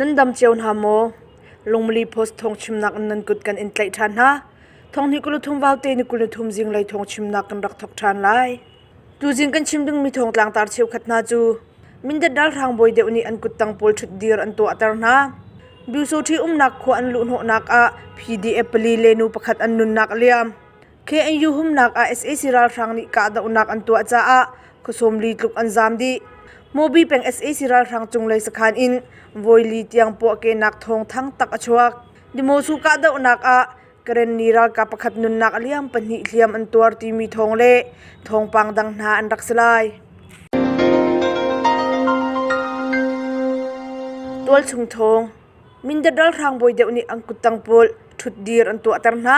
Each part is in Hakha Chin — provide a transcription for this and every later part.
Nan dam cio hna maw? Lungmali Post thawngchimnak in nan kut kan in tlaih ṭhan hna. Thonghnih kul thum vaute ni kul thum zinglei thawngchimnak kan rak thawk ṭhan lai. Tuzing kan chim dingmi thawng tlangtar cheukhat hna cu Mindat ralhrang bawi deuh nih an kuttang pawl ṭhutdir an tuahter hna. Byusawṭhi umnak khua an luhhnawhnak ah PDF pali le nu pakhat an nunnak a liam. KNU humnak ah sac ralhrang nih kahdohnak an tuah caah khuasawmli tluk an zaam dih. Hmawbi peng sac ralhrang cunglei sakhan in voili tiang puahkehnak thawng thang tak a chuak. Dimosu kahdohnak ah Karenni ralkap pakhat nunnak a liam pahnih hliam an tuar timi thawng le thawngpang dang hna an rak si lai. Tualchung thawng Mindat ralhrang bawi deuh nih an kuttang pawl ṭhutdir an tuahter hna.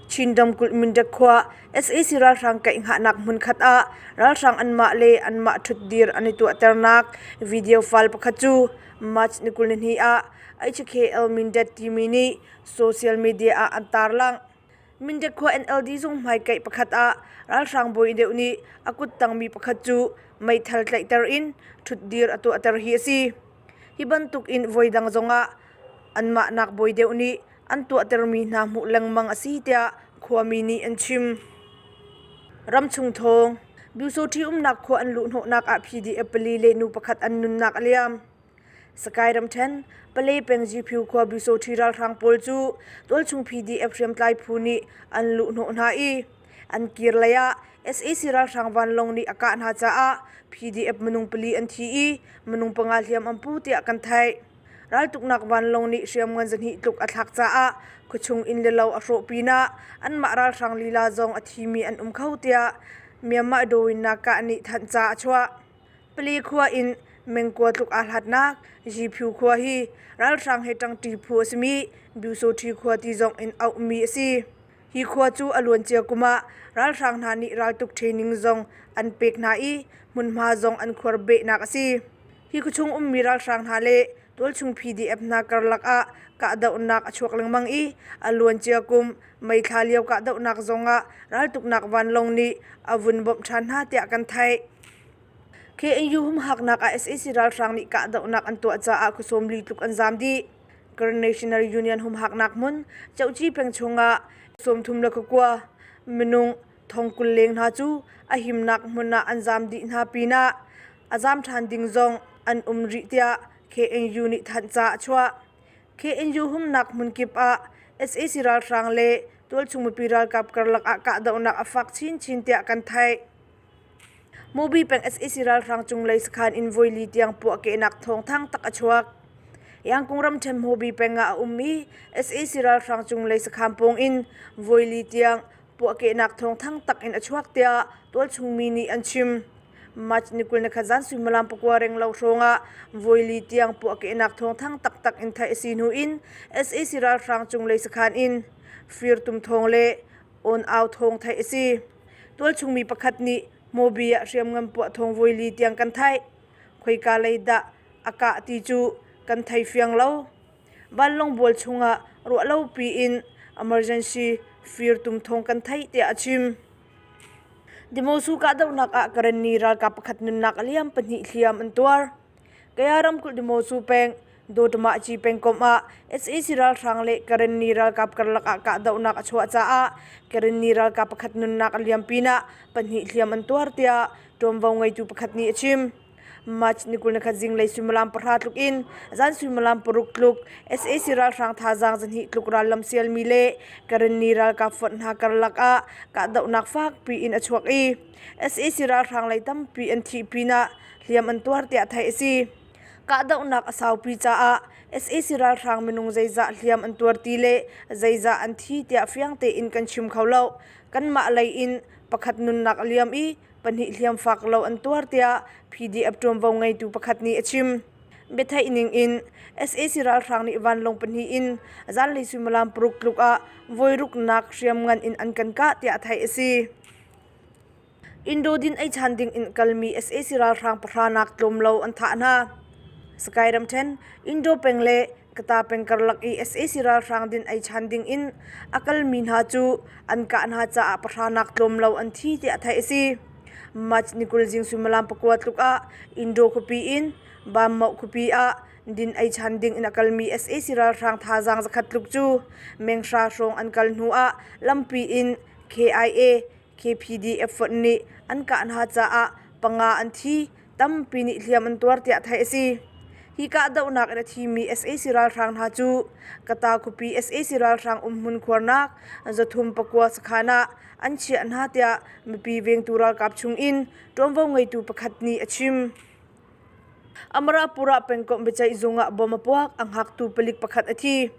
Chin ramkulh Mindat khua sac ralhrang kaihhngahnak hmunkhat ah ralhrang anmah le anmah ṭhutdir an i tuahternak video file pakhat cu March ni 22 ah HKL Mindat timi nih social media ah an tarlangh. Mindat khua NLD zung hmaikaih pakhat ah ralhrang bawi deuh nih a kuttangmi pakhat cu meithal tlaihter in ṭhutdir a tuahter hi a si. Hi bantuk in voidang zongah anmah nak bawi deuh nih an tuahtermi hna hmuh lengmang a si tiah khuami nih an chim. Ramchung thawng Byusawṭhi umnak khua an luhhnawhnak ah PDF pali le nu pakhat an nunnak a liam. Sakai ramṭhen, Pale peng Gphu khua Byusawṭhi ralhrang pawl cu tualchung PDF hriamtlai phu nih an luhhnawh hna i an kir lei ah sac ralhrang vanlawng nih a kah hna caah PDF minung pali an thi i minung panga hliam an pu tiah kan theih. Raltuknak vanlawng nih hriamngan zahnih tluk a thlak caah khuachung inn le lo a hrawh pinah anmah ralhrang lila zong a thimi an um kho tiah Myanmar Dawin-Nakah nih thanhca a chuah. Pali khua in mengkua tluk aa hlatnak Gphu khua hi ralhrang he ṭangṭi phu a simi Byusawṭhi khua ti zong in auhmi a si. Hi khua cu a luancia kum ah ralhrang hna nih raltuk training zong an pek hna i hmunhma zong an khuar behnak a si. Hi khuachung ummi ralhrang hna le tualchung PDF hna karlak ah kahdohnak a chuak lengmang i a luancia kum May thla lio kahdohnak zongah raltuknak vanlawng nih a vun bawmh ṭhan hna tiah kan theih. KNU humhaknak ah sac ralhrang nih kahdohnak an tuah caah khuasawmli tluk an zaam dih. Karen National Union humhaknak hmun Cohci peng chungah 31 minung thongkul leng hna cu a himnak hmun ah an zaam dih hna pinah a zaam ṭhan ding zong an um rih tiah KNU nih thanhca a chuah. KNU humnak hmunkip ah sac ralhrang le tualchung mipi ralkap karlak ah kahdohnak a fak chinchin tiah kan theih. Mubi peng sac ralhrang cunglei sakhan in voili tiang puahkehnak thawngthang tak a chuak. Yangkung ramṭhen Hmubi peng ah a ummi sac ralhrang cunglei sakhan pawng in voili tiang puahkehnak thawngthang tak in a chuak tiah tualchungmi nih an chim. March ni 21 zan suimilam pakua renglo hrawng ah voili tiang puahkehnak thawngthang taktak in theih a si hnu in sac ralhrang cunglei sakhan in firtum thawng le on au thawng theih a si. Tualchungmi pakhat nih Hmawbi ah hriamngan puah thawng voili tiang kan theih. Khoika lei dah a kah ti cu kan thei fiang lo. Vanlawng bual chungah ruahlopi in emergency firtum thawng kan theih tiah a chim. Demosu kahdohnak ah Karenni ralkap pakhat nunnak a liam pahnih hliam an tuar. Kaya ramkulh Demosu peng Dawtmahci pengkomh ah sac ralhrang le Karenni ralkap karlak ah kahdohnak a chuah caah Karenni ralkap pakhat nunnak a liam pinah pahnih hliam an tuar tiah ṭuanvo ngeitu pakhat nih a chim. March ni 21 zinglei suimilam pahra tluk in zan suimilam paruk tluk sac ralhrang thazaang zahnih tluk rallam sialmi le Karenni ralkap fonh hna karlak ah kahdohnak fakpi in a chuak i sac ralhrang lei tampi an thih pinah hliam an tuar tiah theih a si. Kahdohnak a saupi caah sac ralhrang minung zeizah hliam an tuar ti le zeizah an thi tiah fiang tein kan chim kho lo. Kanmah lei in pakhat nunnak a liam i pahnih hliam fak lo an tuar tiah PDF ṭuanvo ngeitu pakhat nih a chim. Biatheih ning in sac ralhrang nih vanlawng pahnih in zanlei suimilam paruk tluk ah voiruknak hriamngan in an kan kah tiah theih a si. Indo din ei chan ding in kalmi sac ralhrang pahra nak tlawm lo an thah hna. Sky ramṭhen, Indo peng le Kata peng karlak i sac ralhrang din ei chan ding in a kalmi hna cu an kah hna caah pahra nak tlawm lo an thi tiah theih a si. March ni 20 zing suimilam pakua tluk ah Indo khuapi in Bammoh khuapi ah Din ei chan ding in a kalmi sac ralhrang thazaang zakhat tluk cu menghra hrawng an kal hnu ah lampi in KIA, KPDF fonh nih an kah hna caah panga an thi, tampi nih hliam an tuar tiah theih a si. Hi kahdohnak in a thimi sac ralhrang hna cu Kata khuapi sac ralhrang umhmun khuarnak zathum pakua sakhan ah an chiah hna tiah mipi vengtu ralkap chung in ṭuanvo ngeitu pakhat nih a chim. Amarapura pengkomh biaceih zung ah bom a puak, a hngaktu palik pakhat a thi.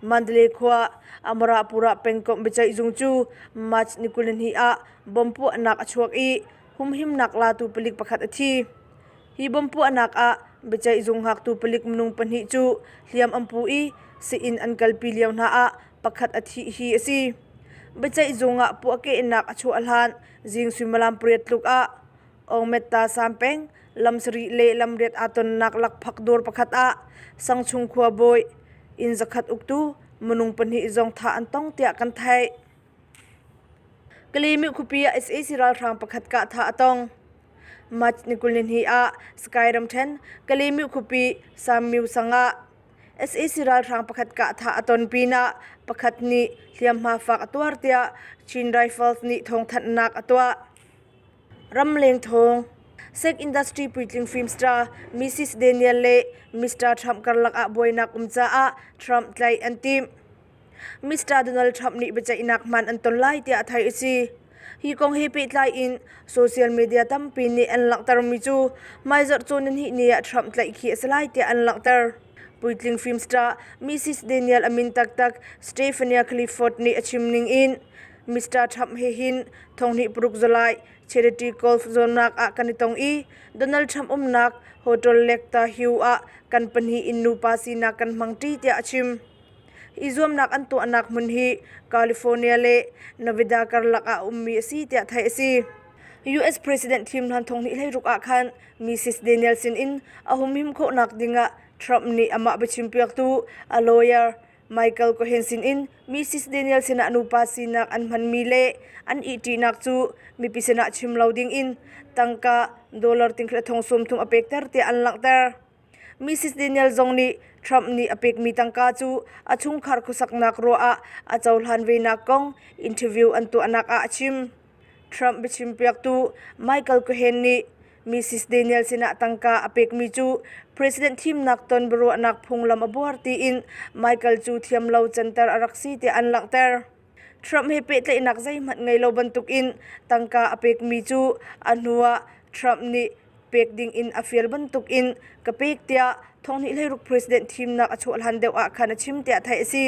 Mandalay khua Amarapura pengkomh biaceih zung cu March ni 22 ah bom puahnak a chuak i humhimnak latu palik pakhat a thi. Hi bom puahnak ah biaceih zung hngaktu palik minung pahnih cu hliam an pu i sii-inn an kalpi lio hna ah pakhat a thih hi a si. Biaceih zung ah puahkehnak a chuah hlan zing suimilam pariat tluk ah Ongmetta Sampeng lam sarih le lamriat aa tonnak lakphak dawr pakhat ah sangchung khuabawi inn zakhat uktu minung pahnih zong thah an tong tiah kan theih. Kalymyo khuapi ah sac ralhrang pakhat kah thah a tong. March ni 22 ah Sky ramṭhen Kalymyo khuapi Sammyu sang ah sac ralhrang pakhat kah thah a ton pinah pakhat nih hliamhma fak a tuar tiah Chin Rifles nih thawngthanhnak a tuah. Ramleng thawng Sex industry puitling film star Mrs. Daniel le Mr. Trump karlak ah buainak um caah Trump tlaih an timh. Mr. Donald Trump nih biaceihnak hmaan an ton lai tiah theih a si. Hi kong he pehtlai in social media tampi nih an langhtermi cu hmaizarh cawn nihnih ni ah Trump tlaih khi a si lai tiah an langhter. Puitling film star Mrs. Daniel a min taktak Stephania Clifford nih a chim ning in Mr. Trump he hin thonghnih paruk July charity golf zuamnak ah kan i tong i Donald Trump umnak Hotel Lake Tahoe ah kan pahnih in nupa sinak kan hmangṭi tiah a chim. Hi zuamnak an tuahnak hmun hi California le Nevada karlak ah a ummi a si tiah theih a si. US President thim hlan thonghnih hleiruk ah khan Mrs. Daniel sinin a humhim khawhnak dingah Trump nih amah biachimpiaktu a lawyer Michael Cohen sinin Mrs. Daniel sinah nupa sinak an hmanmi le an ihṭinak cu mipi sinah chim lo dingin tangka dollar tingkhat thong sawmthum a pekter tiah an langhter. Mrs. Daniel zong nih Trump nih a pekmi tangka cu a chungkhar khuasaknak ruah ah a cohlan venak kong interview an tuahnak ah a chim. Trump biachimpiaktu Michael Cohen nih Mrs. Daniel sinah tangka a pekmi cu President thimnak ton biaruahnak phunglam a buar tiin Michael cu thiamlo canter a rak si tiah an langhter. Trump he pehtlaihnak zeihmanh ngei lo bantukin tangka a pekmi cu a hnuah Trump nih pek dingin a fial bantukin ka pek tiah thonghnih hleiruk president thimnak a chuah hlan deuh ah khan a chim tiah theih a si.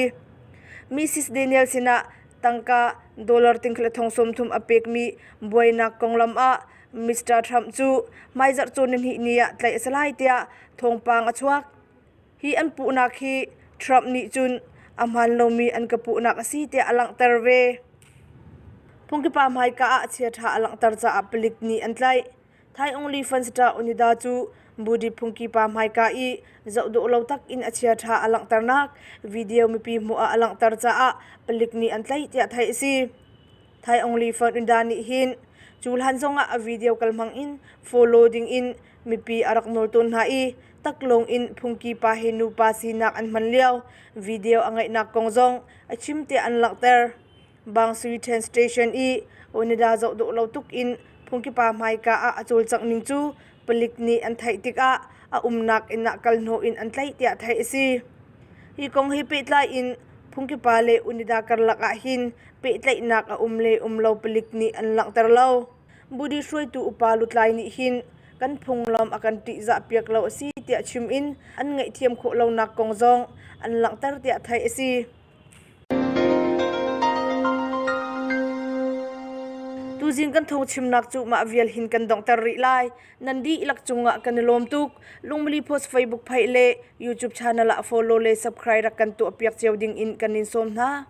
Mrs. Daniel sinah tangka dollar tingkhat le thong sawmthum a pekmi buainak konglam ah Mr. Trump cu hmaizarh cawn nihnih ni ah tlaih a si lai tiah thawngpang a chuak. Hi an puhnak hi Trump nih cun a hmaan lomi an ka puhnak a si tiah a langhter ve. Phungkipa hmaika ah chiaṭha a langhter caah palik nih an tlaih. Thai Ong Li Fanstar Onida cu Budi phungkipa hmaika i zoh dawh lo tak in a chiaṭha a langhternak video mipi hmuh ah a langhter caah palik nih an tlaih tiah theih a si. Thai Ong Li Fan Unda nih hin cu hlan zongah a video kal hmang in follow ding in mipi a rak nawl tawn hna i taklawng in phungki pa he nupa sinak an hman lio video a ngeihnak kong zong a chim tiah an langhter. Bang Sui Train Station i Onida zoh dawh lo tuk in phungki pa hmaika ah a cawlcangh ning cu palik nih an theih tikah a umnak inn ah kal hnawh in an tlaih tiah theih a si. Hi kong he pehtlai in phungki pa le Unida karlak ah hin pehtlaihnak a um le um lo palik nih an langhter lo. Budi hruaitu upa lutlai nih hin kan phunglam a kan ṭihzahpiak lo a si tiah chim in an ngaihthiam khawh lonak kong zong an langhter tiah theih a si. Tuzing kan thawngchimnak cu mah vial hin kan donghter rih lai. Nan dihlak cungah kan i lawm tuk. Lungmili Post Facebook page le YouTube channel ah follow le subscribe rak kan tuahpiak cio ding in kan in sawm hna.